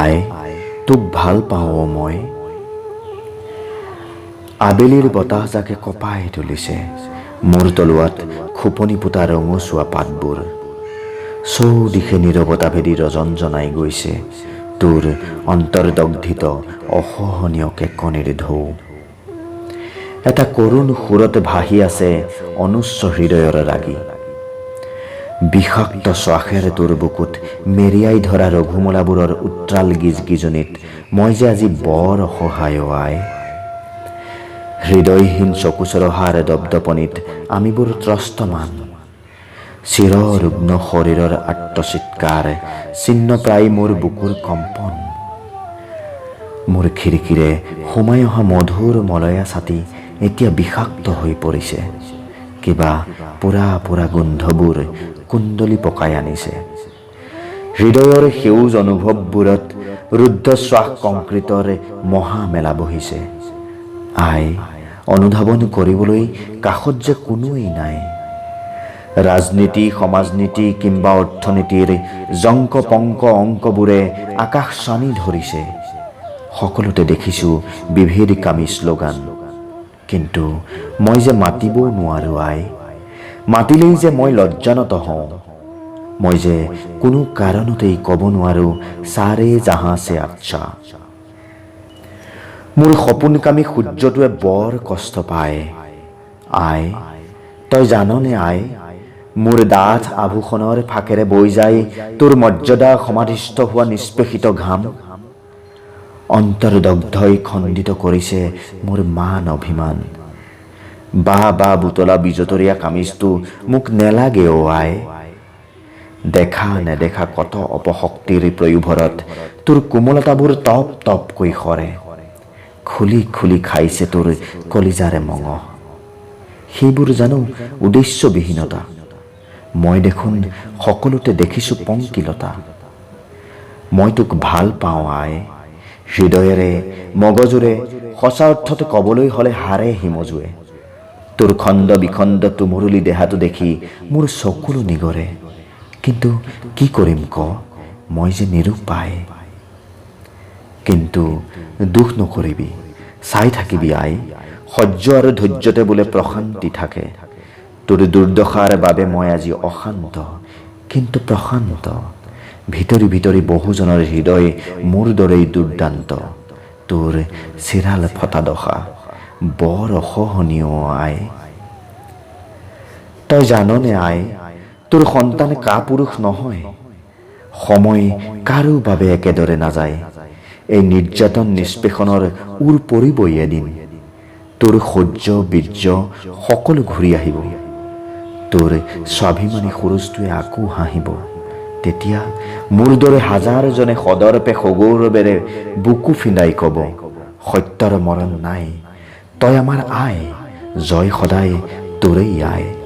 আই, তোক ভাল পাওঁ অ মই। আবেলিৰ বতাহজাকে কঁপাই তুলিছে মোৰ তলুৱাত খোপনি পোতা ৰঙচুৱা পাতবোৰ। চৌদিশে নীৰৱতা ভেদি ৰজনজনাই গৈছে তোৰ অন্তৰ্দগ্ধিত অসহনীয় কেঁকনিৰ ঢৌ। এটা কৰুণ সুৰত ভাহি আছে অনুচ্চ হৃদয়ৰ ৰাগী। বিষাক্ত শ্বাসেৰে তোৰ বুকুত মেৰিয়াই ধৰা ৰঘুমলাবোৰৰ উত্ৰাল গিজগিজনিত মই যে আজি বৰ অসহায় আই। হৃদয়হীন চকুচৰহাৰ দপদপনিত আমিবোৰ ত্ৰস্তমান। চিৰৰুগ্ন শৰীৰৰ আত্মচিৎকাৰ ছিন্নপ্ৰায় মোৰ বুকুৰ কম্পন। মোৰ খিৰিকীৰে সোমাই অহা মধুৰ মলয়া ছাতি এতিয়া বিষাক্ত হৈ পৰিছে। কিবা পোৰা পোৰা গোন্ধবোৰ কুণ্ডলি পকাই আনিছে। হৃদয়ৰ সেউজ অনুভৱবোৰত ৰুদ্ধশ্বাস কংক্ৰিটৰ মহামেলা বহিছে। আই, অনুধাৱন কৰিবলৈ কাষত যে কোনোৱেই নাই। ৰাজনীতি, সমাজনীতি কিম্বা অৰ্থনীতিৰ জংক পংক অংকবোৰে আকাশ ছানি ধৰিছে। সকলোতে দেখিছোঁ বিভেদকামী শ্লোগান। কিন্তু মই যে মাতিবও নোৱাৰোঁ আই। মাতিলেই যে মই লজ্জানত হওঁ। মই যে কোনো কাৰণতেই ক'ব নোৱাৰোঁ, "सारे जहाँ से अच्छा"। মোৰ সপোনকামী সূৰ্যটোৱে বৰ কষ্ট পায় আই। তই জাননে আই, মোৰ ডাঠ আভূষণৰ ফাঁকেৰে বৈ যায় তোৰ মৰ্যাদা সমাধিস্থ হোৱা নিষ্পেষিত ঘাম। অন্তৰ্দগ্ধই খণ্ডিত কৰিছে মোৰ মান অভিমান। বা বা বুটলা বিজতৰীয়া কামিজটো মোক নেলাগে অ' আই। দেখা নেদেখা কত অপশক্তিৰ প্ৰয়োভৰত তোৰ কোমলতাবোৰ টপ টপকৈ সৰে। খুলি খুলি খাইছে তোৰ কলিজাৰে মঙহ। সেইবোৰ জানো উদ্দেশ্যবিহীনতা? মই দেখোন সকলোতে দেখিছোঁ পংকিলতা। মই তোক ভাল পাওঁ আই, হৃদয়েৰে, মগজুৰে, সঁচা অৰ্থত ক'বলৈ হ'লে হাড়ে হিমজুৱে। তোৰ খণ্ড বিখণ্ড তুমুৰুলি দেহাটো দেখি মোৰ চকুলো নিগৰে। কিন্তু কি কৰিম ক, মই যে নিৰুপায়। কিন্তু দুখ নকৰিবি, চাই থাকিবি আই। সহ্য আৰু ধৈৰ্যতে বোলে প্ৰশান্তি থাকে। তোৰ দুৰ্দশাৰ বাবে মই আজি অশান্ত, কিন্তু প্ৰশান্ত। ভিতৰি ভিতৰি বহুজনৰ হৃদয় মোৰ দৰেই দুৰ্দান্ত। তোৰ চিৰাল ফটা দশা বৰ অসহনীয় আই। তই জাননে আই, তোৰ সন্তান কাপুৰুষ নহয়। সময় কাৰো বাবে একেদৰে নাযায়। এই নিৰ্যাতন নিষ্পেষণৰ ওৰ পৰিবই এদিন। তোৰ শৌৰ্য বীৰ্য সকলো ঘূৰি আহিব। তোৰ স্বাভিমানী সুৰুজটোৱে আকৌ হাঁহিব। তেতিয়া মোৰ দৰে হাজাৰজনে সদৰ্পে সগৌৰৱেৰে বুকু ফিন্দাই ক'ব, "সত্যৰ মৰণ নাই। তই আমাৰ আই, জয় সদায় তোৰেই আই।"